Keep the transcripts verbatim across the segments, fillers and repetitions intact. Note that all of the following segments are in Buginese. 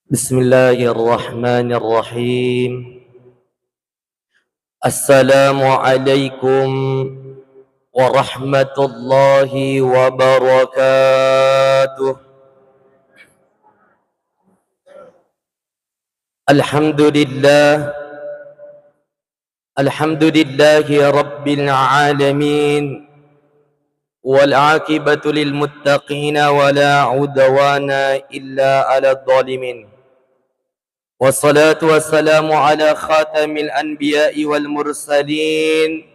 بسم الله الرحمن الرحيم. السلام عليكم ورحمة الله وبركاته. الحمد لله. الحمد لله رب العالمين. والعاقبة للمتقين ولا عدوان إلا على الظالمين. والصلاة والسلام على خاتم الأنبياء والمرسلين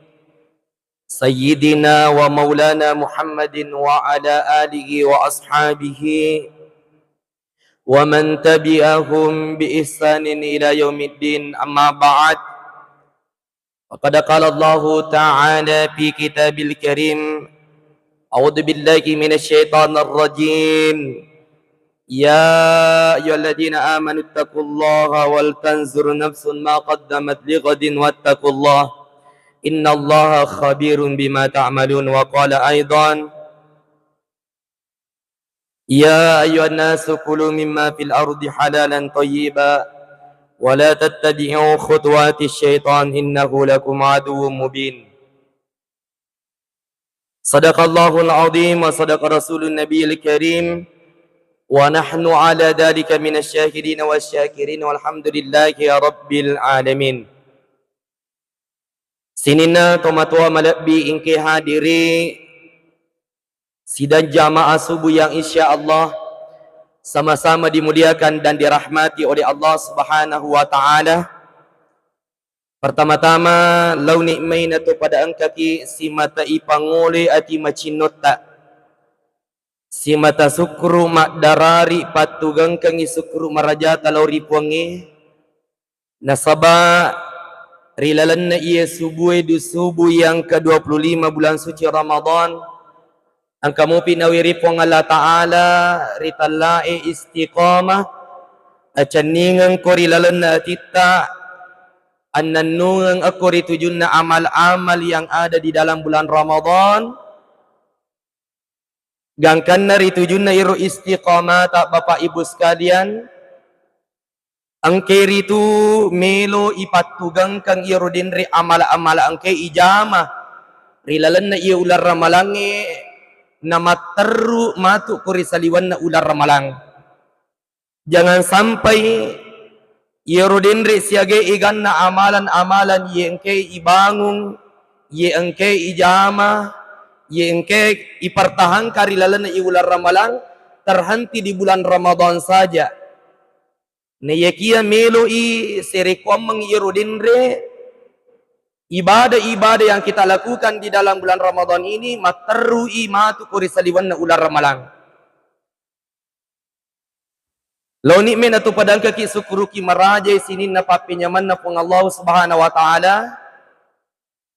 سيدنا ومولانا محمد وعلى آله وأصحابه ومن تبعهم بإحسان إلى يوم الدين. أما بعد، فقد قال الله تعالى في كتاب الكريم: أعوذ بالله من الشيطان الرجيم. يا أيها الذين آمنوا اتقوا الله ولتنظر نفس ما قدمت لغد واتقوا الله إن الله خبير بما تعملون. وقال أيضا: يا أيها الناس كلوا مما في الأرض حلالا طيبا ولا تتبعوا خطوات الشيطان إنه لكم عدو مبين. صدق الله العظيم وصدق رسول النبي الكريم ونحن على ذلك من الشاهدين والشاكرين والحمد لله رب العالمين. Sininna tomatoa malebbi engke hadiri, sidang jamaah subuh yang insya Allah sama-sama dimuliakan dan dirahmati oleh Allah Subhanahu wa Ta'ala. Pertama-tama, launi mai nato pada engkaki simata ipangole ati macinnotta, simata sukkuru maddarari pattugengkengi sukkuru marajata lao ri Puangnge. Nasaba ri lalenna iye subue du subu yang kedua puluh lima bulan suci Ramadan, engka mupi nawiri Puang Allah Ta'ala ri tellae istiqamah, acenningeng ko ri lalenna atitta, annannungeng ko ri tujunna amal-amal yang ada di dalam bulan Ramadan. Gangkanna ri tujunna iro istiqamata, Bapak Ibu sekalian, engke ritu melo ipattugengkeng iyaro denre amala-amala engke ijama ri lalenna iya uleng ramalangnge, namatterru matu ko ri saliwenna uleng ramalang. Jangan sampai iyaro denre siaga eganna amalan-amalan iye engke ibangung, iye engke ijama, iye engke ipertahankan ri lalenna i uleng ramalang terhenti di bulan Ramadan saja. Naiyakia meloi serekkuammeng iyaro denre, ibadah-ibadah yang kita lakukan di dalam bulan Ramadan ini matterrui matu ko ri saliwenna uleng ramalang. Laoni mena tu padangkaki sukkuruki marajai sininna pappenyamenna Puang Allah Subhanahu wa Ta'ala.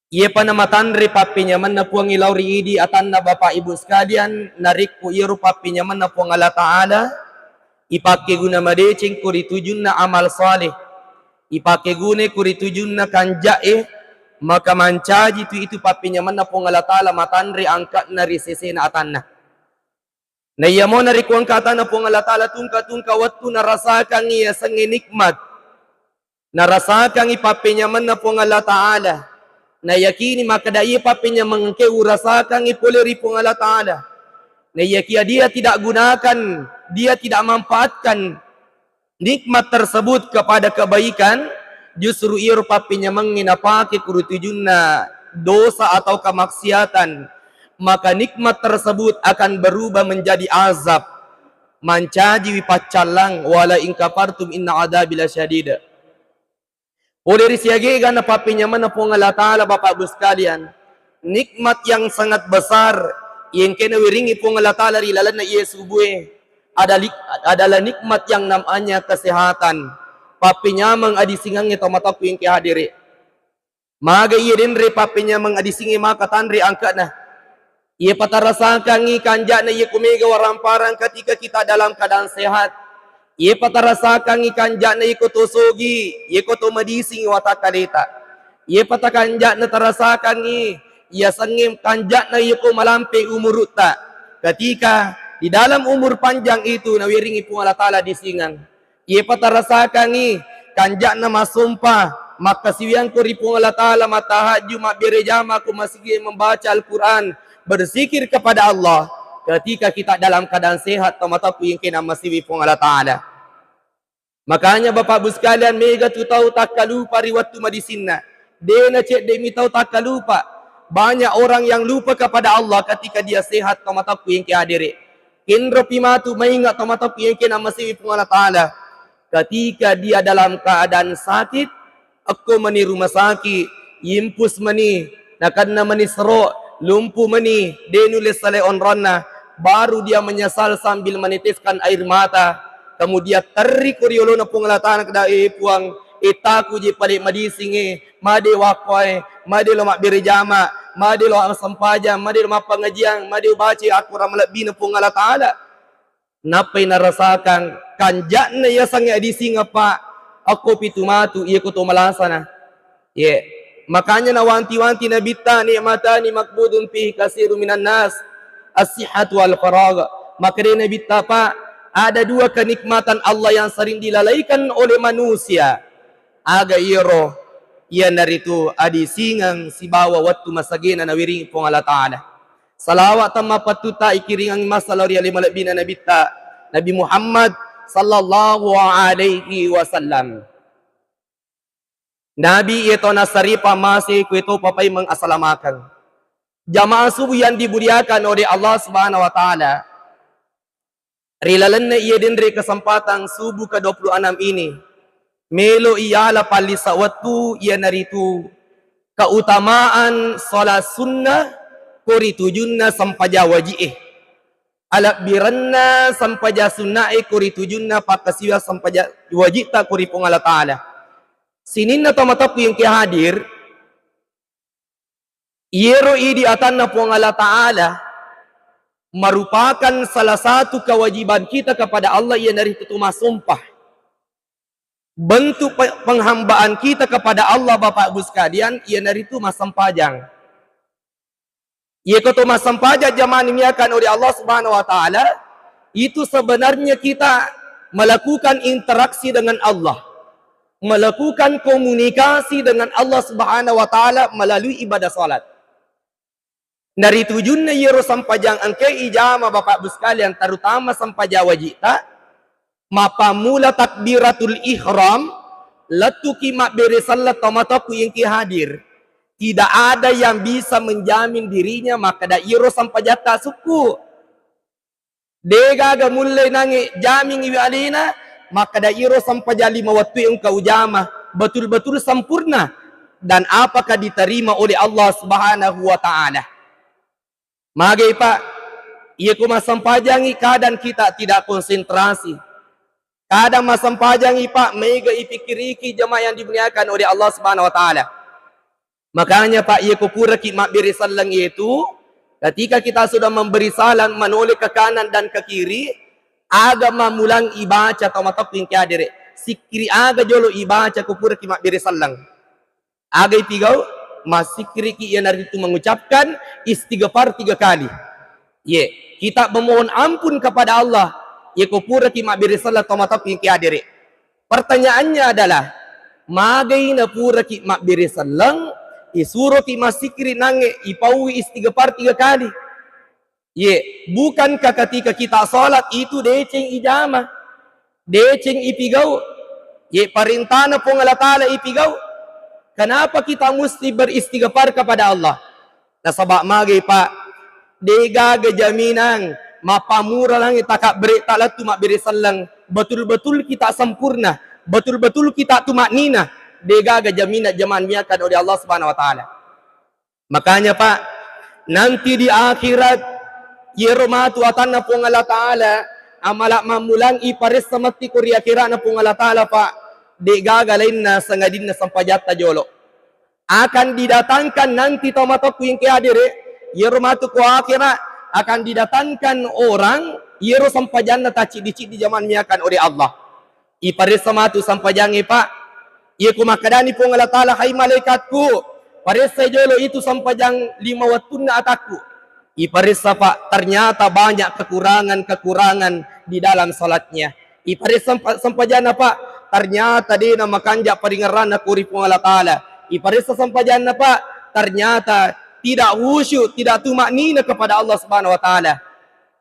Iyepa namatanre pappenyamenna Puangnge lao ri idi atanna Bapak Ibu sekalian, narekko iyaro pappenyamenna Puang Allah Ta'ala ipakkeguna madeceng ko ri tujunna amal saleh, ipakkeguna ko ri tujunna kanja'e, maka mancaji tu itu pappenyamenna Puang Allah Ta'ala matanre angka'na ri sesena atanna. Naiyamona ri kuangka atanna Puang Allah Ta'ala tungka-tungka wettu narasakangngi yasengnge nikmat. Narasakangngi pappenyamenna Puang Allah Ta'ala. Nayakini makkeda, "Iya pappenyameng engke urasakangngi pole ri Puang Allah Ta'ala." Nayakia dia tidak gunakan, dia tidak manfaatkan nikmat tersebut kepada kebaikan, justru iyaro pappenyamengnge napake ko ri tujunna dosa atau kemaksiatan, maka nikmat tersebut akan berubah menjadi azab. Mancajiwi paccallang, "Wala in kafartum inna adzabi lasyadid." Pole ri siaga eganna pappenyamenna Puang Allah Ta'ala, Bapak Ibu sekalian, nikmat yang sangat besar yang engkae nawiringi Puang Allah Ta'ala ri lalenna iye subue adalah, adalah nikmat yang namanya kesehatan. Pappenyameng adisingengnge tomatoakku engkae hadere. Maga iye denre pappenyameng adisingnge maka tanre angka'na. Iye patarasakangngi kanja'na iye ko mega waramparang ketika kita dalam keadaan sehat. Iye patarasakangngi kanja'na iye ko to sogi, iye ko to madising watakkaleta. Iye patakanja'na tarasakangngi yasengnge kanja'na iye ko malampe umurutta. Ketika di dalam umur panjang itu nawiringi Puang Allah Ta'ala disingeng. Iyepa tarasakangngi kanja'na massompa, makkasiwiangko ri Puang Allah Ta'ala, mattahajju, mabbere jama ko masigi, membaca Al-Quran, berzikir kepada Allah ketika kita dalam keadaan sehat, tau matappu engkena masiwi Puang Allah Ta'ala. Makanya Bapak Ibu sekalian, mega tu tau takkalupa ri wettu madisinna. Dena cedde'mi tau takkalupa. Banyak orang yang lupa kepada Allah ketika dia sehat, tau matappu engke hadere. Kenropi matu mainga, tau matappu engkena masiwi Puang Allah Ta'ala. Ketika dia dalam keadaan sakit, okko mani rumah sakit, yimpus mani, nakenna mani stroke, lumpu mani, de nulle salai onronna, baru dia menyesal sambil meneteskan air mata. Kemudian terri ko riolona Puang Allah Ta'ala, kada, "Eh, Puang, eh, taku je pale madisingnge, made wakkoe, made lo mabbere jama, made lo massempajang, made lo mappangajiang, made ubaca Al-Quran malebbina Puang Allah Ta'ala." Nappai narasakang kanja'na yasengnge adisingeng, Pak, okko pitu matu, iya ko to malasana. Ye. Makanya nawanti-wanti Nabitta, "Ni'matani maghbunun fihi katsirun minan nas, as-sihhatu wal faragh." Makkeda Nabitta, Pak, ada dua kenikmatan Allah yang sering dilalaikan oleh manusia. Aga iyaro? Iyanaritu adisingeng sibawa wettu masagena nawiringi Puang Allah Ta'ala. Salawat tammapattutta ikiringangngi massa lao ri ale malebbina Nabitta, Nabi Muhammad sallallahu alaihi wasallam. Nabi iyeto nassaripa mase kuetopa paimeng asalamakeng. Jamaah subuh yang dimuliakan oleh Allah Subhanahu wa Ta'ala, ri lalenna iye denre kesempatan subuh ke dua puluh enam ini, melo iyala pallisa wettu, iyanaritu keutamaan salat sunnah ko ri tujunna sempajang waji'e. Alebbirenna sempajang sunnae ko ri tujunna pakkasiwiang sempajang waji'ta ko ri Puang Allah Ta'ala. Sininna tau mateppu engke hadir, iyero idi atanna Puang Allah Ta'ala merupakan salah satu kewajiban kita kepada Allah, iyanaritu to massompa. Bentuk pe-, penghambaan kita kepada Allah, Bapak Ibu sekalian, iyanaritu massempajang. Iyeko to massempajang jamaah dimuliakan oleh Allah Subhanahu wa Ta'ala, itu sebenarnya kita melakukan interaksi dengan Allah, melakukan komunikasi dengan Allah Subhanahu wa Ta'ala melalui ibadah salat. Nari tujunna iyero sempajang engke ijama, Bapak Ibu sekalian, terutama sempajang waji'ta, mappammula takbiratul ihram, lettuki mabbere selleng tau mateppu engke hadir. Tidak ada yang bisa menjamin dirinya makkeda iyero sempajatta sukku. Degaga mulle nange jamingi alena makkeda iyero sempajang lima wettu engka ujama betul-betul sempurna dan apakah diterima oleh Allah Subhanahu wa Ta'ala. Magai, Pak, iyeko massempajangi kadang kita tidak konsentrasi. Kadang massempajangi, Pak, mega ipikkiriki jamaah yang dimuliakan oleh Allah Subhanahu wa Ta'ala. Makanya, Pak, iyeko puraki mabbere selleng itu, ketika kita sudah memberi salam, menoleh ke kanan dan ke kiri, aga mammulang ibaca tau mateppu engke hadere. Sikkiri aga jolo ibaca ko puraki mabbere selleng. Aga ipigau? Massikkiriki, iyanaritu mengucapkan istighfar tiga kali. Ye, kita memohon ampun kepada Allah. Ye, ko puraki mabbere selleng tau mateppu engke hadere. Pertanyaannya adalah, magai napuraki mabbere selleng, isuroki massikkiri nange, ipaui istighfar tiga kali? Ye, bukankah ketika kita salat itu deceng ijama, deceng ipigau? Ye, parentana Puang Allah Ta'ala ipigau. Kenapa kita mesti beristighfar kepada Allah? Nasaba magai, Pak, degaga jaminang mappammula nange takabbereta lettu mabbere selleng, betul-betul kita sempurna, betul-betul kita tumakninah, degaga jaminang jamaah dimuliakan oleh Allah Subhanahu wa Ta'ala. Makanya, Pak, nanti di akhirat, iyero matu atanna Puang Allah Ta'ala, amala mammulang iparessa matti ko ri akhiratna Puang Allah Ta'ala, Pak, degaga lainna sangadinna sempajatta jolo. Akan didatangkan nanti tau mateppu engke hadere, iyero matu ko akhirat, akan didatangkan orang, iyero sempajanna tacciddi-ciddi jamaah dimuliakan oleh Allah. Iparessa matu sempajangnge, Pak. Iyeko makkedani Puang Allah Ta'ala, "Hai malaikatku, paressai jolo itu sempajang lima wettunna atakku." Iparessa, Pak, ternyata banyak kekurangan-kekurangan di dalam salatnya. Iparessa sempa-, sempajanna, Pak, ternyata de' namakanja paringerranna ko ri Puang Allah Ta'ala. Iparessa sempajanna, Pak, ternyata tidak khusyuk, tidak tumakninah kepada Allah Subhanahu wa Ta'ala.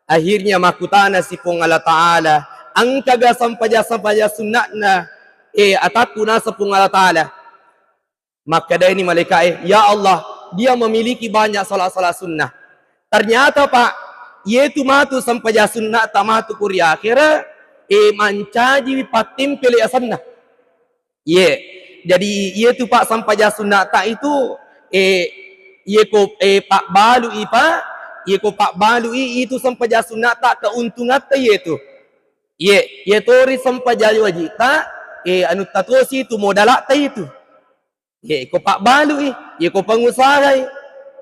Akhirnya makkutana si Puang Allah Ta'ala, engkaga sempaja-sempaja sunna'na, eh, atakku naseng Puang Allah Ta'ala. Makkedani malaika'e, "Ya Allah, dia memiliki banyak salat-salat sunnah." Ternyata, Pak, iyetu matu sempaja sunna'ta matu ko ri akhera, eh, mancaji pattempele asenna. Iye. Jadi, iyetu, Pak, sempaja sunna'ta itu, eh, iye ko, eh, pabbalui, Pak, iye ko pabbalui itu sempaja sunna'ta keuntungatta iyetu. Iye, iye tori sempaja waji'ta, eh, anutta tosi itu modala'ta itu. Ye, ko pabbalui, ye, ko pengusahai,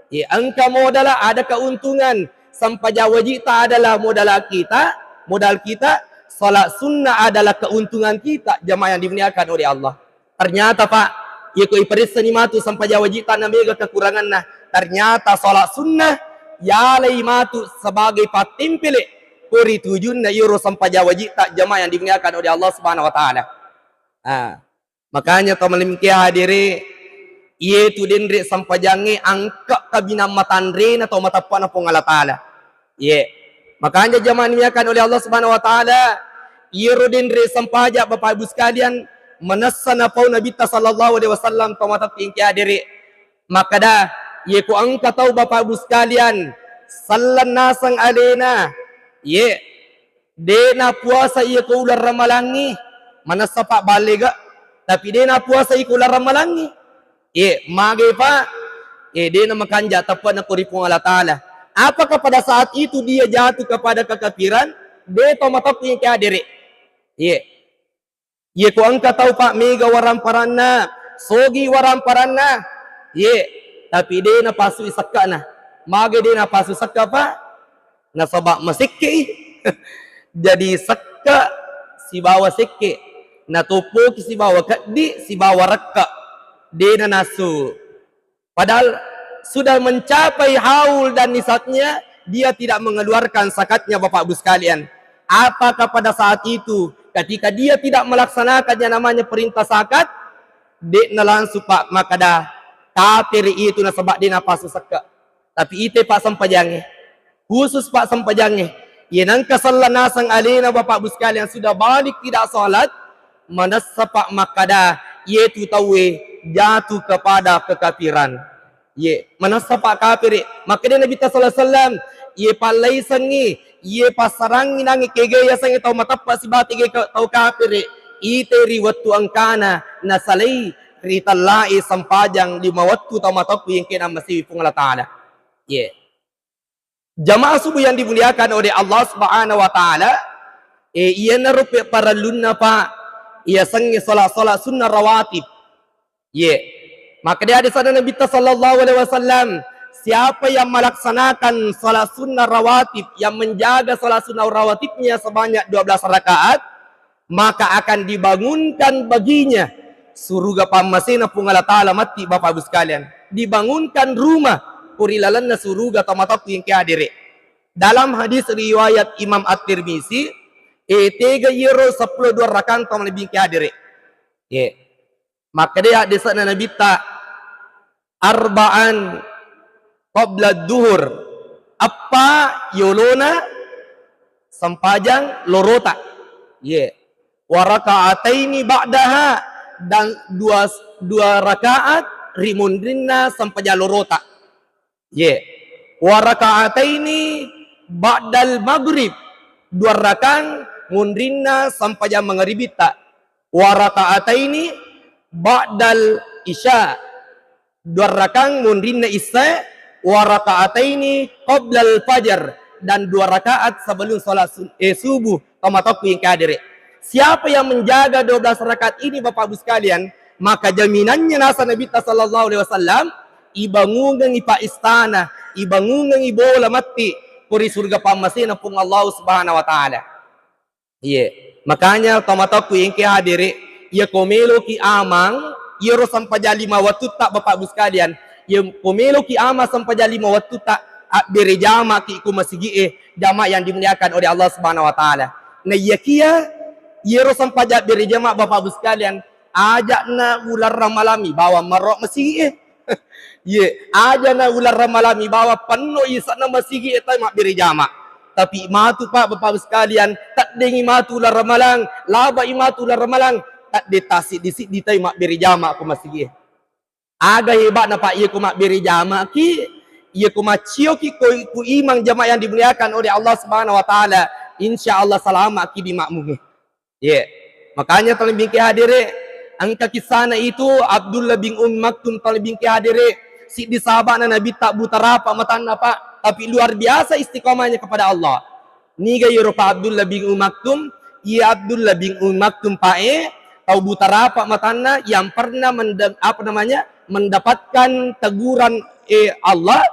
ye, engka modala, ada keuntungan. Sempaja waji'ta adalah modala kita, modal kita, salat sunnah adalah keuntungan kita, jamaah yang dimuliakan oleh Allah. Ternyata, Pak, ye, ko iparessani matu sempaja waji'ta na mega kekuranganna. Ternyata salat sunnah yalai matu sebagai pattempele ko ri tujunna iyaro sempaja waji'ta, jamaah yang dimuliakan oleh Allah Subhanahu wa Ta'ala. Ah. Makanya, to malebbi engkae hadere, iyetu denre sempajangnge engka kaminang matanrena to mateppa'na Puang Allah Ta'ala. Iye. Makanya, jamaah dimuliakan oleh Allah Subhanahu wa Ta'ala, iyaro denre sempaja, Bapak Ibu sekalian, manessa napau Nabitta sallallahu alaihi wasallam to mateppe engkae hadere. Makkeda, iye ko engka tau, Bapak Ibu sekalian, selleng naseng alena, iye, de' napuasa iya ko uleng ramalangngi, manessa pabbalega, tapi de' napuasa iya ko uleng ramalangngi. Eh, mage, Pak? Eh, de' namakanja teppe'na ko ri Puang Allah Ta'ala. Apakah pada saat itu dia jatuh kepada kekafiran? De' to mateppe engkae hadere. Iye. Iye ko engka tau, Pak, mega waramparanna, sogi waramparanna, iye, tapi de' napasui sekka'na. Mage de' napasu sekka', Pak? Nasaba' masekke'i. Jadi sekke' sibawa sekke', natoppoki sibawa keddi' sibawa rekke', de' nanasu. Padahal sudah mencapai haul dan nisabnya, dia tidak mengeluarkan zakatnya, Bapak Ibu sekalian. Apakah pada saat itu, ketika dia tidak melaksanakan yang namanya perintah zakat, de'na langsung, Pak, makkeda, "Kapere' itu nasaba' de' napasu sekke'." Tapi ite, Pak, sempajangnge. Khusus, Pak, sempajangnge. Iye nengka selleng naseng alena, Bapak Ibu sekalian, sudah balik tidak sholat, manessa, Pak, makkeda, iyetu tauwe jatuh kepada kekafiran. Iye, manessa, Pak, kapere'. Makkeda Nabitta sallallahu alaihi wasallam, iye pallaisengngi, iye passarangngi nangnge kega yasengnge tau mateppa sibawa tege ke-, tau kapere'. Ite ri wettu engkana nasalai ritellai sempajang lima wettu tau mateppu engkae namasiwi Puang Allah Ta'ala. Iye. Jamaah subuh yang dimuliakan oleh Allah Subhanahu wa Ta'ala, eh, iyanaro pe-, parellunna, Pak, iyasengnge salat-salat sunnah rawatib. Ye. Makkeda hadisna Nabitta sallallahu alaihi wasallam, siapa yang melaksanakan salat sunnah rawatib, yang menjaga salat sunnah rawatibnya sebanyak dua belas rakaat, maka akan dibangunkan baginya suruga pammasena Puang Allah Ta'ala matti, Bapak Ibu sekalian. Dibangunkan rumah ko ri lalenna suruga, tau mateppu engkae hadere. Dalam hadis riwayat Imam At-Tirmizi, eh, tega iyaro seppulo dua rakaat tau malebbi engkae hadere. Ye. Makkeda hadisna Nabitta, "Arba'an qabla duhur." Eppa yolona sempajang lorota. Ye. "Wa raka'ataini ba'daha," dan dua, dua rakaat ri munrinna sempajang lorota. Ye. "Wa raka'ataini ba'dal maghrib," dua rakang munrinna sempajang mangaribitta. "Wa raka'ataini ba'dal isya," dua rakang munrinna isya. "Wa raka'ataini qablal fajar," dan dua rakaat sebelum salat su-, eh, subuh, tau mateppu engkae hadere. Siapa yang menjaga dua belas rakaat ini, Bapak Ibu sekalian, maka jaminannya, naseng Nabitta sallallahu alaihi wasallam, ibangungengngi pa istana, ibangungengngi bola matti ko ri suruga pammasena Puang Allah Subhanahu wa Ta'ala. Iye. Makanya, tau mateppu engkae hadere, iya ko meloki amang, iyaro sempajang lima wettutta, Bapak Ibu sekalian, iya ko meloki amang sempajang lima wettutta, abbere jamaki ko masigi'e, jamaah yang dimuliakan oleh Allah Subhanahu wa Ta'ala. Naiyakiya Iyaro sempajang berjamaah, Bapak Ibu sekalian, aja'na ularang malami bawang marro masigi e. Ye, aja'na ularang malami bawang penno isa'na masigi e tai mabbere jama. Tapi matu, Pak, Bapak Ibu sekalian, teddengi matu ularang malang, labai matu ularang malang, tedde tassiddi-siddi tai mabbere jama ko masigi e. Aga heba'na, Pak, iya ko mabbere jamaki, iya ko maccio ki ko ku imang jamaah yang dimuliakan oleh Allah Subhanahu wa Ta'ala, insya Allah salama ki di makmum e. Ye. Makanya, tau lebbi engka hadere, engka kisahna itu Abdullah bin Ummi Maktum, tau lebbi engka hadere, siddi sahaba'na Nabitta buta rapa matanna, Pak, tapi luar biasa istiqomahnya kepada Allah. Niga iyaro, Pak, Abdullah bin Ummi Maktum? Iya Abdullah bin Ummi Maktum, Pak, e, tau buta rapa matanna yang pernah mende-, apa namanya, mendapatkan teguran, eh, Allah,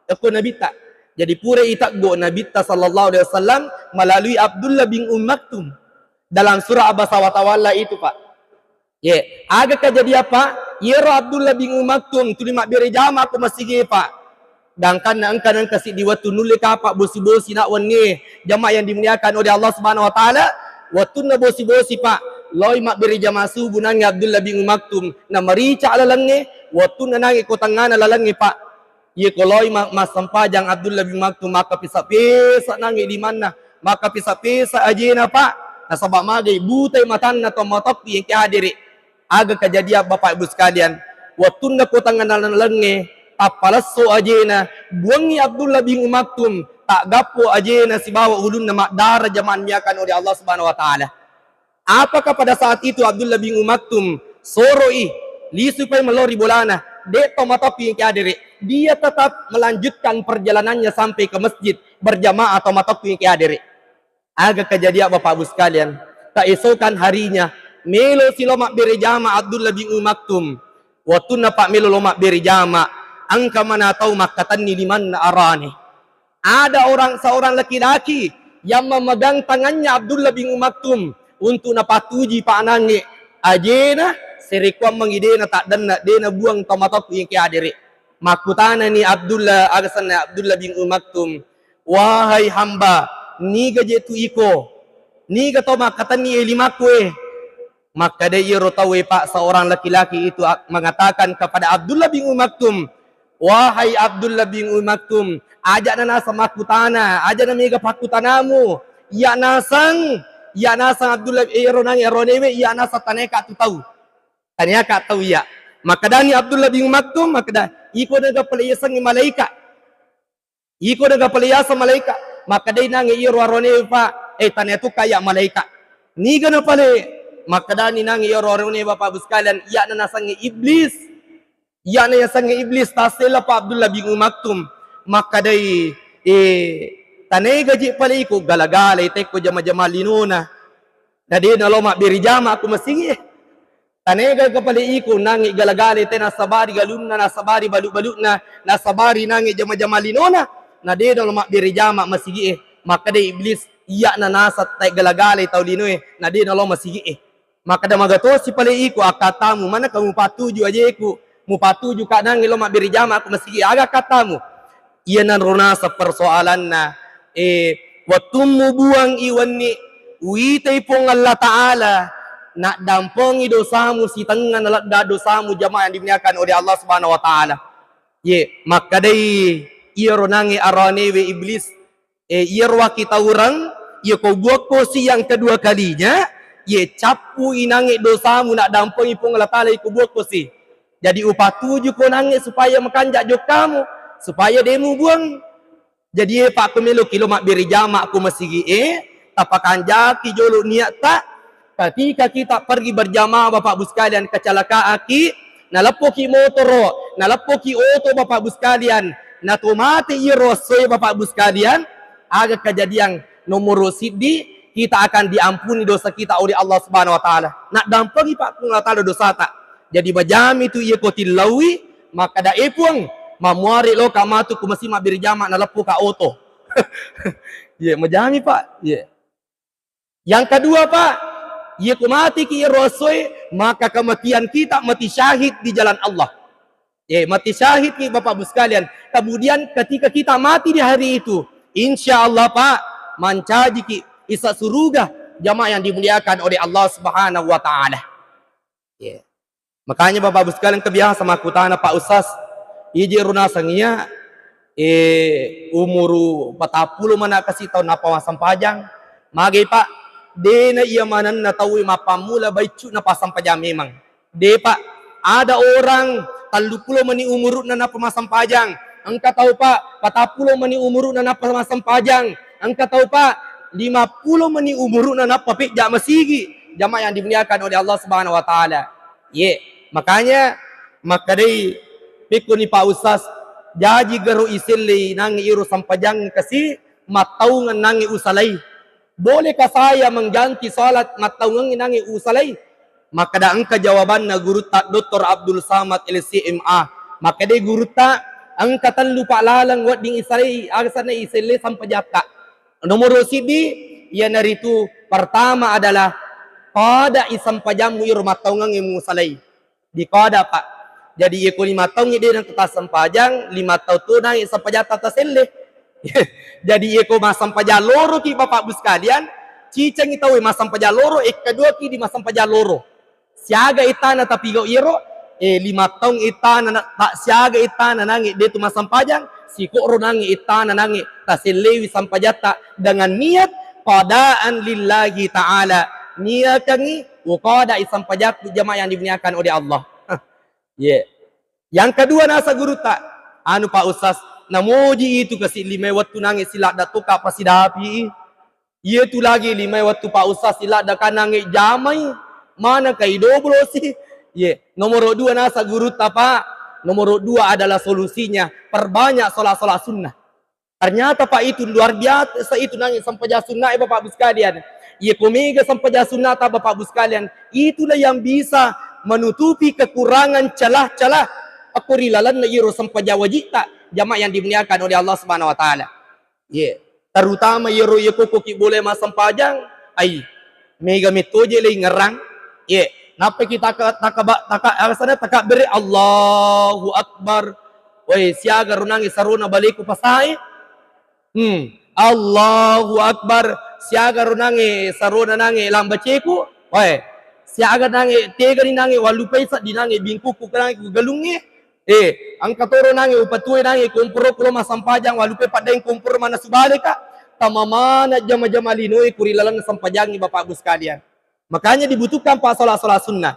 ko Nabitta. Jadi pura iteggu Nabitta sallallahu alaihi wasallam melalui Abdullah bin Ummi Maktum. Dalam surah Abasa wa Tawalla itu, Pak. Ye, aga kejadian, Pak? Iyaro Abdullah bin Ummi Maktum tuli mabbere jama ko masigi e, Pak. Gangkanna engka nengka siddi wettu nulle kapa bosi-bosi na wennie, jamaah yang dimuliakan oleh Allah Subhanahu wa Ta'ala. Wettunna bosi-bosi, Pak, loi mabbere jama subuh nangnge Abdullah bin Ummi Maktum, na marica lalengnge, wettunna nangnge ko tengngana lalengnge, Pak. Iya ko loi ma-, massempajang Abdullah bin Maktum, makkapesa-pesa nangnge limanna, makkapesa-pesa ajena, Pak. Nasaba magai butai matanna to matoppi engka hadere. Aga kejadian, Bapak Ibu sekalian? Wettunna ko tengngana lalengnge, tappalesso ajena, buangngi Abdullah bin Ummi Maktum, taggappo ajena sibawa ulunna maddara, jamaah dimuliakan oleh Allah Subhanahu wa Ta'ala. Apakah pada saat itu Abdullah bin Ummi Maktum soroi, lisu pai mello ri bolana? De' to matoppi engka hadere. Dia tetap melanjutkan perjalanannya sampai ke masjid berjamaah to matoppi engka hadere. Aga kejadian, Bapak Ibu sekalian? Keesokan harinya, melo si lo mabbere jama Abdullah bin Ummi Maktum. Wettunna, Pak, melo lo mabbere jama, engka mana tau makkatenni limanna arane. Ada orang, seorang laki-laki yang memegang tangannya Abdullah bin Ummi Maktum untuk napattuju, Pak, nangnge ajena, sarekkuammengngi de' nataddenna, de' nabuang to matoppi engka hadere. Makkutanani Abdullah, aga asenna, Abdullah bin Ummi Maktum, "Wahai hamba, niga je tu iko? Niga to makkatenni e limakku e?" Makkeda iyaro tauwe, Pak, seorang laki-laki itu ak-, mengatakan kepada Abdullah bin Ummi Maktum, "Wahai Abdullah bin Ummi Maktum, aja'na naseng makkutana, aja'na mega pakkutanamu. Iya naseng, iya naseng Abdullah, iyaro nangnge aronewe, iya naseng taniaka tu tau. Taniaka tau iya." Makkedani Abdullah bin Maktum, makkeda, "Iko naga pale yasengnge malaika. Iko naga pale yaseng malaika." Makkedai nangnge iyaro aronewe, Pak, "Eh, tania tu kaya malaika." "Niga na pale?" Makkedani nangnge iyaro aronewe, Bapak Ibu sekalian, "Iyana nasengnge Iblis. Iyana yasengnge Iblis." Tassella, Pak, Abdullah bin Maktum. Makkedai, "Eh, tanega je pale iko?" "Gala-galai tekko jama-jama linona. Na de' nalo mabbere jama ko masigi e. Tanega ga pale iko nangnge gala-galai te nassabari galunna, nassabari balu-baluna, nassabari nangnge jama-jama linona, na de' nalo mabbere jama masigi e." Makkeda Iblis, "Iyana naseng tae gala-galai tau linoe, na de' nalo masigi e." Makkeda, "Magatosi pale iko akkattamu, manaka mupattuju ajeku, mupattuju ka nangnge lo mabbere jama ko masigi e, aga akkattamu?" Iyanaro naseng persoalanna, eh, wettummu buang i wenni, uitai Puang Allah Ta'ala, naddampengi dosamu sitengnga naledda dosamu, jamaah yang dimuliakan oleh Allah Subhanahu wa Ta'ala. Ye, makkedai iyaro nangnge aranewe Iblis, eh, iyaro wakitaureng, iya ko buakko si yang kedua kalinya, ye, cappu i nangnge dosamu, naddampengi Puang Allah Ta'ala iko buakko si. Jadi upatuju ko nangnge supaya makanja jokkamu, supaya de' mubuang. Jadi, eh, Pak, ko meloki lo mabbere jama ko masigi e, tapakanjaki jolo niatta. Ketika kita pergi berjamaah, Bapak Ibu sekalian, kecelakaanki, naleppoki motoro, naleppoki oto, Bapak Ibu sekalian, nato mate iyaro essoe, Bapak Ibu sekalian, aga kejadian? Nomoro siddi, kita akan diampuni dosa kita oleh Allah Subhanahu wa Ta'ala. Naddampengi, Pak, Puang Allah Ta'ala dosata. Jadi, majami tu iya ko tillaui, makkeda, "Eh, Puang, mammuare loka matu ko masigi mabbere jama, naleppoka oto." Iya, majami, Pak. Iya. Yang kedua, Pak, iya ko mateki iyaro essoe, maka kematian kita mati syahid di jalan Allah. Eh, mati syahid ki, Bapak Ibu sekalian. Kemudian ketika kita mati di hari itu, insya Allah, Pak, mancajiki isa suruga. Jamaah yang dimuliakan oleh Allah Subhanahu wa Ta'ala. Iya. Makanya Bapak Ibu sekalian, kebiasa makkutana Pak Ustaz, iji ro naseng iya, eh, umuru patappulo mana kasi taung nappa massempajang? Magai Pak, dena iya manenna tauwe mappammula baiccu nappa sempajang memang. De Pak, ada orang telluppulo mani umuru'na nappa massempajang. Engka tau Pak, patappulo mani umuru'na nappa massempajang. Engka tau Pak, limappulo mani umuru'na nappa pejja masigi. Jamaah yang dimuliakan oleh Allah Subhanahu wa Ta'ala. Ye, makanya makkedai pekkoni Pak Ustaz, jaji garo isellei nangnge iro sempajang kasi mattaungeng nangnge usalai. Bolehkah saya mengganti salat mattaungeng nangnge usalai? Makkeda engka jawabanna gurutta Doktor Abdul Samad, L C M A. Makkedai gurutta, engka tellu Pak laleng wedding isalai, aga senna isellei sempajatta. Nomoro siddi, iyanaritu pertama adalah pada isempajammu iro mattaungengnge musalai. Diqada, Pak. Jadi, iya ko lima taungngi de nengka tassempajang, lima taung tu nangnge sempajatta taselle. Jadi, iya ko massempajang loro ki, Bapak Ibu sekalian, cicengi tauwe massempajang loro, ekka dua ki di massempajang loro. Siaga ittana tapigau iyaro, eh, lima taung ittana na-, ta-, siaga ittana nangnge de tu massempajang, sikoro nangnge ittana nangnge tasellewi sempajatta dengan niat qadaan lillahi ta'ala. Niakangi uqada isempajakku, jamaah yang dimuliakan oleh Allah. Hah. Ye. Yang kedua nasa gurutta, anu Pak Ustaz, namoji itu kasi lima wettu nangnge siladda toka pasidapi. Iya tu lagi lima wettu Pak Ustaz siladda kanangnge jamai, mana kai doblosi. Ye, nomoro dua nasa gurutta Pak. Nomoro dua adalah solusinya, perbanyak sholat-sholat sunnah. Ternyata, Pak, itu luar biasa itu nangnge sempajang sunnah, eh, Bapak Ibu sekalian. Iya, ko mega sempajang sunnah ta, Bapak Ibu sekalian, itulah yang bisa menutupi kekurangan celah-celah akko ri lalenna iro sempajang wajib ta, jamaah yang dimuliakan oleh Allah Subhanahu wa Ta'ala. Iya, terutama iyaro iya kokko ki boleh massempajang, ai, mega mettoje lei ngerang. Iya, nappa kita taka-, takaba-, taka-, alasana takabbere, Allahu Akbar. Woi, siaga ro nangnge sarona baleku pasae? Hmm. Allahu Akbar. Siaga ro nangnge sarona nangnge lambaceku? Woi. Siaga nangnge tegani nangnge wallupai seddi nangnge bingkuku nangnge ku galungnge? Eh, engka toro nangnge upatuwe nangnge komporo kulo massempajang wallupai paddaeng komporo mannasu baleka. Tamamana jama-jama linoe ku ri lalenna sempajangnge, Bapak Ibu sekalian. Makanya dibutuhkan, Pak, sholat-sholat sunnah.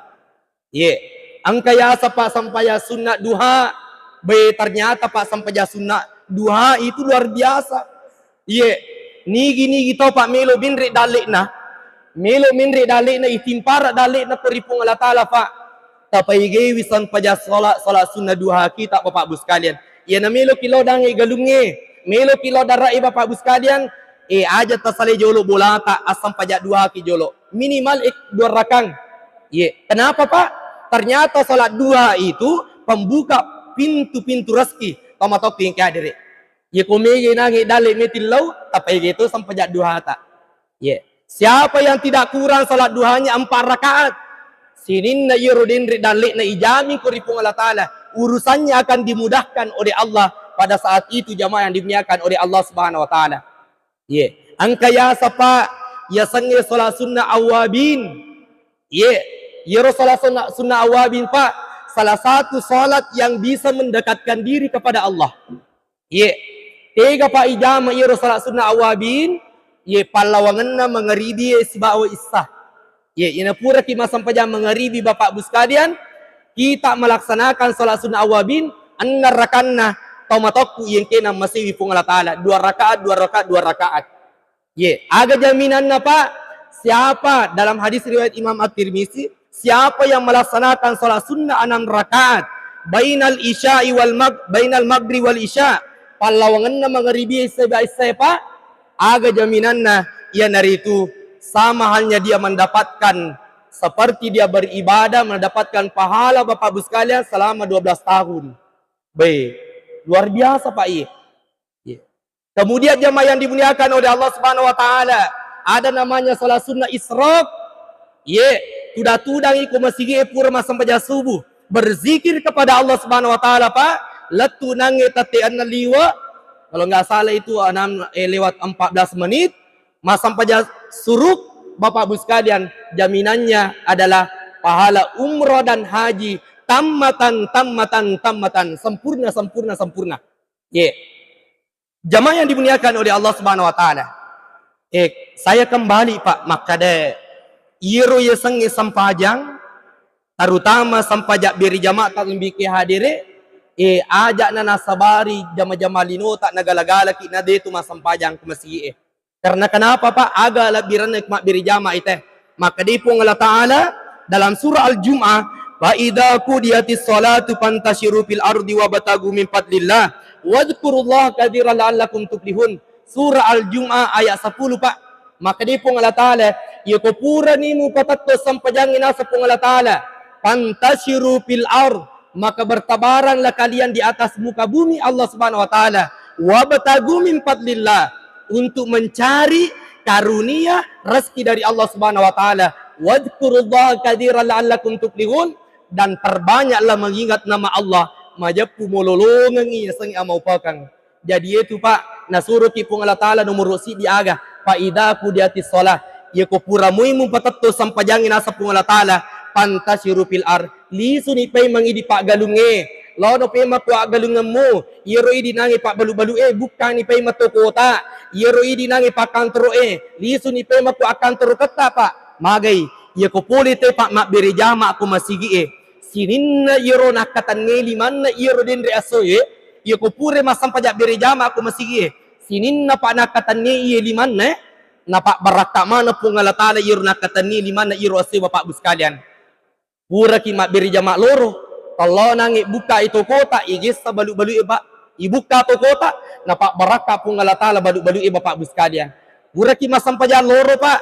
Ye, engka yaseng, Pak, sempajang sunna duha. Be, ternyata, Pak, sempajang sunna duha itu luar biasa. Ye, nigi-nigi tau, Pak, melo menre dalle'na, melo menre dalle'na, itimpara dalle'na ko ri Puang Allah Ta'ala, Pak. Tapaigaiwi sempajang sholat, sholat sunna duha kita, Bapak Ibu sekalian. Iyana melo ki lao dangnge galungnge, melo ki lao dara'i, Bapak Ibu sekalian, eh, aja tasalai jolo bolata, assempajang duha ki jolo. Minimal, eh, dua rakang. Ye, kenapa, Pak? Ternyata salat duha itu pembuka pintu-pintu rezeki. Tomatoku yang hadiri. Ye, ko mega nangnge dalle metti lao, tapaige to sempajang duhata. Ye. Siapa yang tidak kurang salat duhanya empat rakaat, sininna iyaro denre dalle'na ijamin ko ri Puang Allah Ta'ala, urusannya akan dimudahkan oleh Allah pada saat itu, jamaah yang dimuliakan oleh Allah Subhanahu wa Ta'ala. Ye, engka yaseng, Pak, yasengnge salat sunnah awwabin. Ye, yero salat sunnah, sunnah awwabin, Pak, salah satu salat yang bisa mendekatkan diri kepada Allah. Ye, tega, Pak, ijama yero salat sunnah awwabin? Ye, pallawangenna mangaribi sibawa issa. Ye, iyana puraki massempajang mangaribi, Bapak Ibu sekalian, kita melaksanakan salat sunnah awwabin, enneng rakanna, tomatoku iyengkena masewi Puang Allah Ta'ala, dua rakaat, dua rakaat, dua rakaat. Ye, aga jaminanna, Pak? Siapa, dalam hadis riwayat Imam At-Tirmizi, siapa yang melaksanakan salat sunnah enam rakaat, bainal isya'i wal mag-, bainal maghrib wal isya, pallawangenna mangaribi issa, Pak, aga jaminanna? Iyanaritu sama halnya dia mendapatkan seperti dia beribadah, mendapatkan pahala, Bapak Ibu sekalian, selama dua belas tahun. Baik, luar biasa, Pak, iya. Iya. Kemudian, jamaah yang dimuliakan oleh Allah Subhanahu wa Ta'ala, ada namanya salat sunnah isyraq. Ye, tuda-tudangi ko masigi e pura massempajang subuh. Berzikir kepada Allah Subhanahu wa Ta'ala, Pak. Lettu nangnge tette enneng liwa. Kalau nggak salah itu enam, eh, lewat empat belas menit. Massempajang suruk. Bapak Ibu sekalian, jaminannya adalah pahala umroh dan haji tammatan, tammatan, tammatan, sempurna, sempurna, sempurna. Ye. Jamaah yang dimuliakan oleh Allah Subhanahu wa Ta'ala. Eh, saya kembali, Pak, makkada iyaro yasengnge sempajang, terutama sempajang beri jamaah tak lebih ke hadire, eh, ajakna nasabari jama-jama linota nagala-galaki na detu massempajang ke masigi e. Karena kenapa, Pak? Aga labbiranna mabbere jama ite. Makkeda Puang Allah Ta'ala dalam surah Al-Jum'ah, "Fa idza qudiyatis shalatu fantashiru fil ardi wabtagu min fadlillah wadhkurullaha katsiran la'allakum tuflihun." Surah Al-Jum'ah ayat sepuluh, Pak. Makkeda Puang Allah Ta'ala, "Iyako purani mupatetto sempajangnge naseng Puang Allah Ta'ala, fantashiru fil ard, maka bertebaranlah kalian di atas muka bumi Allah Subhanahu wa Ta'ala, wabtagu min fadlillah, untuk mencari karunia rezeki dari Allah Subhanahu wa Ta'ala, wadhkurullaha katsiran la'allakum tuflihun, dan perbanyaklah mengingat nama Allah, majeppu mololongengngi yasengnge amaupakang." Jadi itu, Pak, nasuroki Puang Allah Ta'ala nomoro siddi aga, "Fa idza qudiyatis shalah." Iyako pura mui mupatetto sempajangnge naseng Puang Allah Ta'ala, "Fantashiru fil ard." Lisuni paimeng idi paggalungnge. Lono paimeng ko aggalungemmu. Iyaro idi nangnge pabbalu-balu e, bukkani paimeng to kota. Iyaro idi nangnge pakkantoro e, lisuni paimeng ko akkantoroketta, Pak. Magai, iyako pole te, Pak, mabbere jama ko masigi e. Sininna iyaro nakkatenni limanna iyaro denre esso e, iyako pura massempajang bere jama ko masigi e. Sininna, Pak, nakkatenni iye limanna e, napabbarakka maneng Puang Allah Ta'ala iyaro nakkatenni limanna iyaro esso e, Bapak Ibu sekalian. Puraki mabbere jama loro, tello nangnge bukkai tokota, igessa balu-balu e, Pak. Ibukka tokota, napabbarakka Puang Allah Ta'ala balu-balu e, Bapak Ibu sekalian. Puraki massempajang loro, Pak.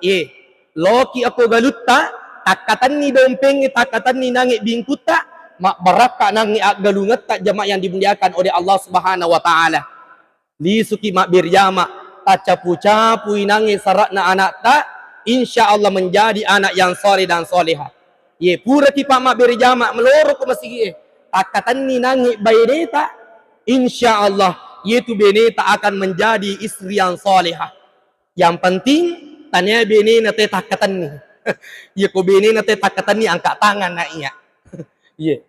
Eh, loki akko galutta, takkatenni dompengnge, takkatenni nangnge bingkutta, mabbarakka nangnge aggalungetta, jamaah yang dimuliakan oleh Allah Subhanahu wa Ta'ala. Lisuki mabbere jama, taccapu-capui nangnge sara'na ana'ta, insya Allah menjadi anak yang soleh dan soleha. Ye, puraki, Pak, mabbere jama meloro ko masigi e, takkatenni nangnge baineta, insya Allah yetu beneta akan menjadi istri yang soleha. Yang penting tania benena te takkatenni. Ye, ko benena te takkatenni, angkat tangan na iya. Ye.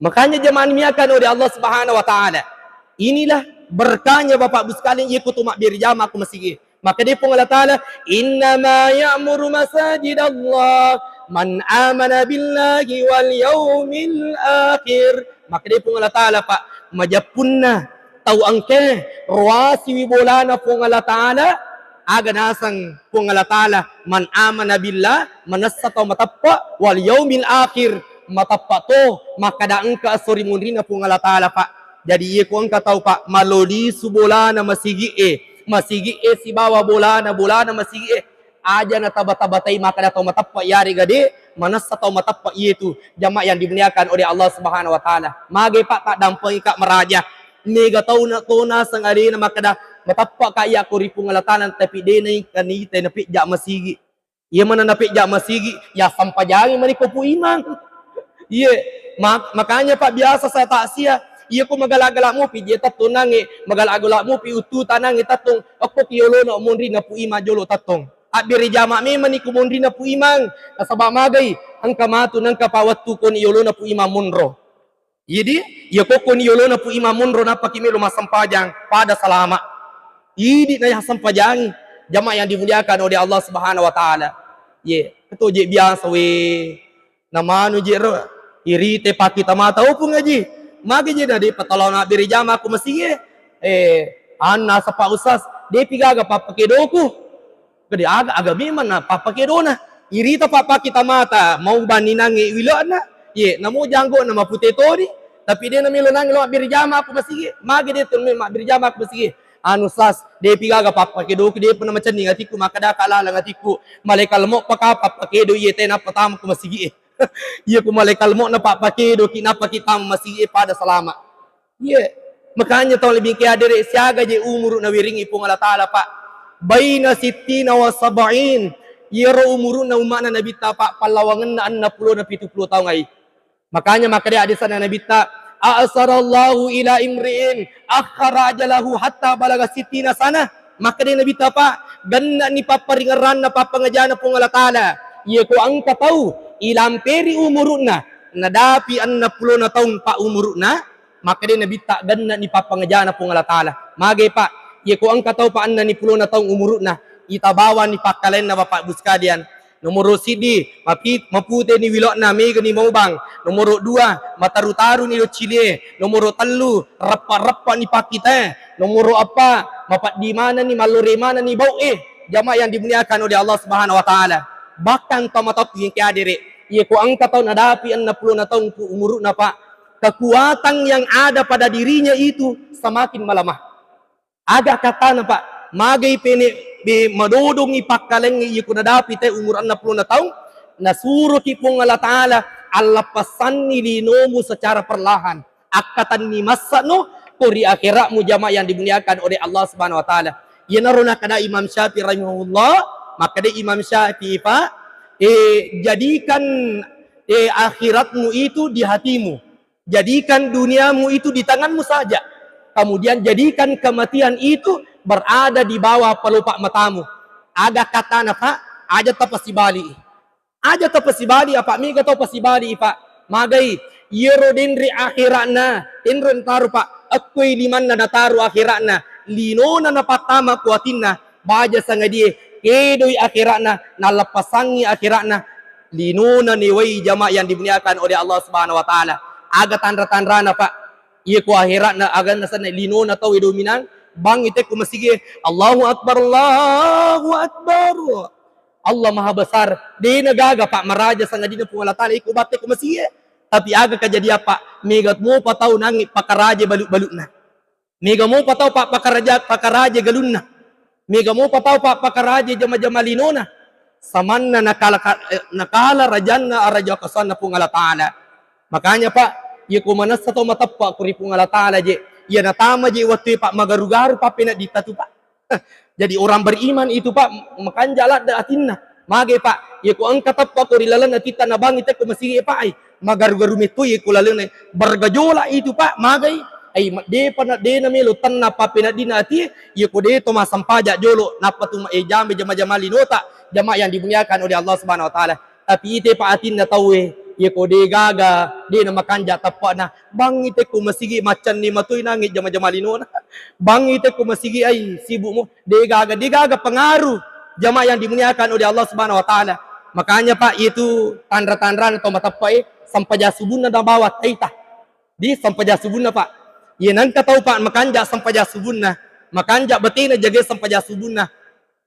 Makanya jamaah dimuliakan oleh Allah Subhanahu wa Ta'ala. Inilah berkahnya, Bapak Ibu sekalian, iyako to mabbere jama ko masigi. Makkeda Puang Allah Ta'ala, "Innama ya'muru masajidallah man amana billahi wal yaumil akhir." Makkeda Puang Allah Ta'ala, Pak, majeppunna tau engkae roasiwi bolana Puang Allah Ta'ala, aga naseng Puang Allah Ta'ala, "Man amana billah," manessa tau mateppa, "wal yaumil akhir," mateppa to makkada engka esso ri munrinna Puang Allah Ta'ala, Pak. Jadi, iyako engka tau, Pak, malolisu bolana masigi e, masigi e sibawa bolana, bolana masigi e, aja nataba-tabatai makkada tau mateppa iyarega de, manessa tau mateppa iyetu, jamaah yang dimuliakan oleh Allah Subhanahu wa Ta'ala. Mage, Pak, taddampengi ka maraja. Mega tau na, to naseng alena makkada, "Mateppa ka iya ko ri Puang Allah Ta'ala, tapi de naengka nita napejja masigi." Iya mana napejja masigi, ya sempajangi mani ko Pu Imang. Iye, mak-, makanya, Pak, biasa saya taksia. Iya ko magala-gala mopi je tettong nangnge, magala-gala mopi uttu tanangnge tettong, okko ki yolona monrinna Pu Imang jolo tettong. Abbere jama memang ni ko monrinna Pu Imang, nasaba magai, engka matu nengka pa wettu koni yolona Pu Imang monro. Idi, iya kokkoni yolona Pu Imang monro nappaki melo massempajang pada salama. Idi na ya sempajangi, jamaah yang dimuliakan oleh Allah Subhanahu wa Ta'ala. Ye, keto je biasa we. Namanu je ro, irite pakita mata, "Oh, Pung Aji, magi je na de patalauna bere jama ko masigi e?" Eh, anna sapa Ustaz, "Depi gaga pappakedoku." Kede aga, aga memang na pappakedona. Irita pappakita mata, mau bani nangnge wilona. Ye, namo janggo na mapute toni. Tapi de namelo nangnge lo mabbere jama ko masigi. Magi de tu me mabbere jama ko masigi. "Anu Sas, depi gaga pappakedoku, depa na macenning atikku, makkada ka laleng atikku. Malaikat lemo paka pappakedo iye te nappa tama ko masigi e." Iya ko malaikat lemo na pappakedoki nappa ki tama masigi e pada salama. Iye, makanya tau lebih ke adere siaga je umuru nawiringi Puang Allah Ta'ala, Pak. Baina sittina wa sab'in. Iyaro umuruna ummana Nabitta, Pak, pallawangenna enneng pulo na pitu pulo taung ai. Makanya makkeda hadisna Nabitta, "A'sarallahu ila imri'in akhara ajalahu hatta balaga sittina sana." Makkeda Nabitta, Pak, genna'ni papparingerranna pappangajana Puang Allah Ta'ala. Iya ko engka tau ilamperi umuru'na, nadapi enneng pulona taung, Pak, umuru'na, makkeda Nabitta, genna'ni pappangajana Puang Allah Ta'ala. Magai, Pak, iya ko engka tau, Pak, enneng pulona taung umuru'na, itabawani pakkalenna, Bapak Ibu sekalian. Nomoro siddi, mapi-, maputeni wilo'na, megani maubang. Nomoro dua, mataru-taruni doccilie. Nomoro tellu, reppa-reppani pakkitae. Nomoro eppa, mapeddi manenni, mallore manenni bau'e. Jamaah yang dimuliakan oleh Allah Subhanahu wa Ta'ala. Bahkan tau matokku yang kiadere, iya ko engka tau nadapi enneng pulona taung ku umuru'na, Pak, kekuatan yang ada pada dirinya itu semakin melemah. Aga katana, Pak, magai pene be madodongi pakkalengnge iya ko nadapi te umur enneng pulona taung, nasuroki Puang Allah Ta'ala, allappassanni linomu secara perlahan. Akkatenni massa'no ko ri akhiratmu, jamaah yang dimuliakan oleh Allah Subhanahu wa Ta'ala. Iyanaro nakkeda Imam Syafi'i rahimahullah, makkeda Imam Syafi'i, Pak, eh, jadikan, eh, akhiratmu itu di hatimu. Jadikan duniamu itu di tanganmu saja. Kemudian jadikan kematian itu berada di bawah pelupa matamu. Aga katana, Pak, aja tapasibali. Aja tapasibali, apa mega tau pasibali, Pak. Magai, iyero denre akhiratna, tenro nataru, Pak. Ekkoi limanna nataru akhiratna. Linona napattama kuatinna. Baja sangadie, kedoi akhiratna, nalleppassangi akhiratna, linona newai, jamaah yang dimuliakan oleh Allah Subhanahu wa Ta'ala. Aga tanra-tanrana, Pak? Iya ko akhiratna, aga nasenna linona tau edo minang, bangi te ko masigi, Allahu Akbar, Allahu Akbar. Allah Maha Besar. Dena gaga, Pak, maraja sangadina Puang Allah Ta'ala iko batte ko masigi. Tapi aga kejadian, Pak? Mega mopa tau nangi pakaraje balu-baluna. Mega mopa tau, Pak, pakaraja-, pakaraje galunna. Mega mopa tau, Pak, pakaraje jama-jama linona. Samanna nakala ka-, eh, nakala rajanna araja kasanna Puang Allah Ta'ala. Makanya, Pak, iya ko manessa tau mateppa ko ri Puang Allah Ta'ala je. Iya natama je wettu, Pak, magaru-garu pappeneddita tu, Pak. Jadi orang beriman itu, Pak, makanja ladde atinna. Mage, Pak, iya ko engka teppa ko ri laleng atitta nabangi te ko masigi, Pak, ai. Magaru-garu metto iya ko laleng bergejolak itu, Pak, magai. Ai, ma-, depa na, dena melo tenna pappeneddina atie, iya ko de to massempajang jolo, nappa tu ma-, eh, jambe jama-jama linota, jamaah yang dimuliakan oleh Allah Subhanahu wa Ta'ala. Tapi ite, Pak, atinna tauwe, iya ko de gaga, de na makanja teppana, bangi te ko masigi maccanni matoi nangi jama-jama linona. Bangi te ko masigi, ai, sibuk mo, de gaga, de gaga pengaruh, jamaah yang dimuliakan oleh Allah Subhanahu wa Ta'ala. Makanya, Pak, itu tanra-tanrana tau mateppa e, sempajang subunna nabawa taita. Di sempajang subunna, Pak. Iya nengka tau, Pak, makanja sempajang subunna, makanja batena jaga sempajang subunna.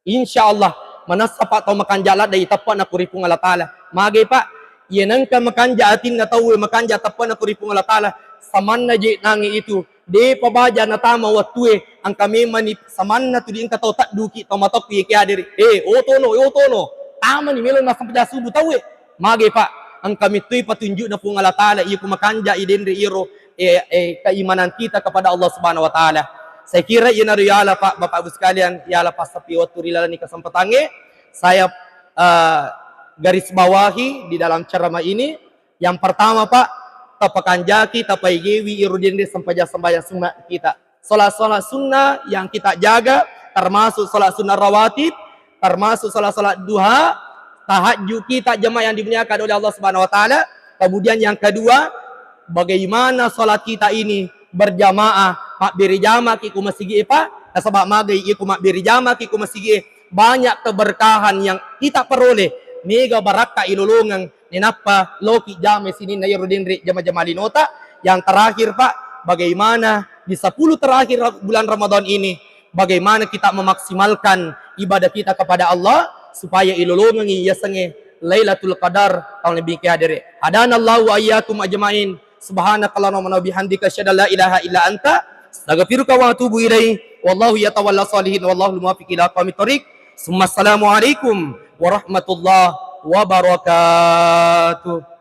Insya Allah, manessa, Pak, tau makanja ladde iteppana ko ri Puang Allah Ta'ala. Mage, Pak, iya nengka makanja atinna tauwe, makanja teppana ko ri Puang Allah Ta'ala, samanna je nangi itu. Depa baja natama wettue, engka memani samanna tu di engka tau tedduki, tau matokku iya kiadere. Eh, otono, eh, otono. Tamani melo nassempajang subuh tauwe. Mage, Pak, engka mettoi patunjukna Puang Allah Ta'ala, iya ko makanja i denre iyaro, eh, eh, keimanan kita kepada Allah Subhanahu wa Ta'ala. Saya kira iyanaro yala, Pak, Bapak Ibu sekalian, yala passapi wettu ri laleng kesempatangnge, saya, eh, garis bawahi di dalam ceramah ini. Yang pertama, Pak, tapakanjaki, tapaigewi iro denre sempajang-sempajang sunna kita. Salat-salat sunnah yang kita jaga, termasuk salat sunnah rawatib, termasuk salat-salat duha, tahajud kita, jamaah yang dimuliakan oleh Allah Subhanahu wa Ta'ala. Kemudian yang kedua, bagaimana salat kita ini berjamaah, mabbere jamaki ko masigi e, Pak. Nasaba magai iko mabbere jamaki ko masigi e, banyak keberkahan yang kita peroleh, mega barakka ilolongeng. Nenappa loki jamai sininna iyaro denre jama-jama linota. Yang terakhir, Pak, bagaimana di sepuluh terakhir bulan Ramadan ini, bagaimana kita memaksimalkan ibadah kita kepada Allah supaya ilolongengi yasengnge Lailatul Qadar taung lebbi ke hadere. Hadanallahu wa iyyakum ajmain. Subhanakallahumma wa bihamdika, asyhadu an la ilaha illa anta, astaghfiruka wa atubu ilaik. Wallahu yatawalla shalihin, wallahu muwaffiq ila aqwamit thariq. Summa assalamualaikum warahmatullahi wabarakatuh.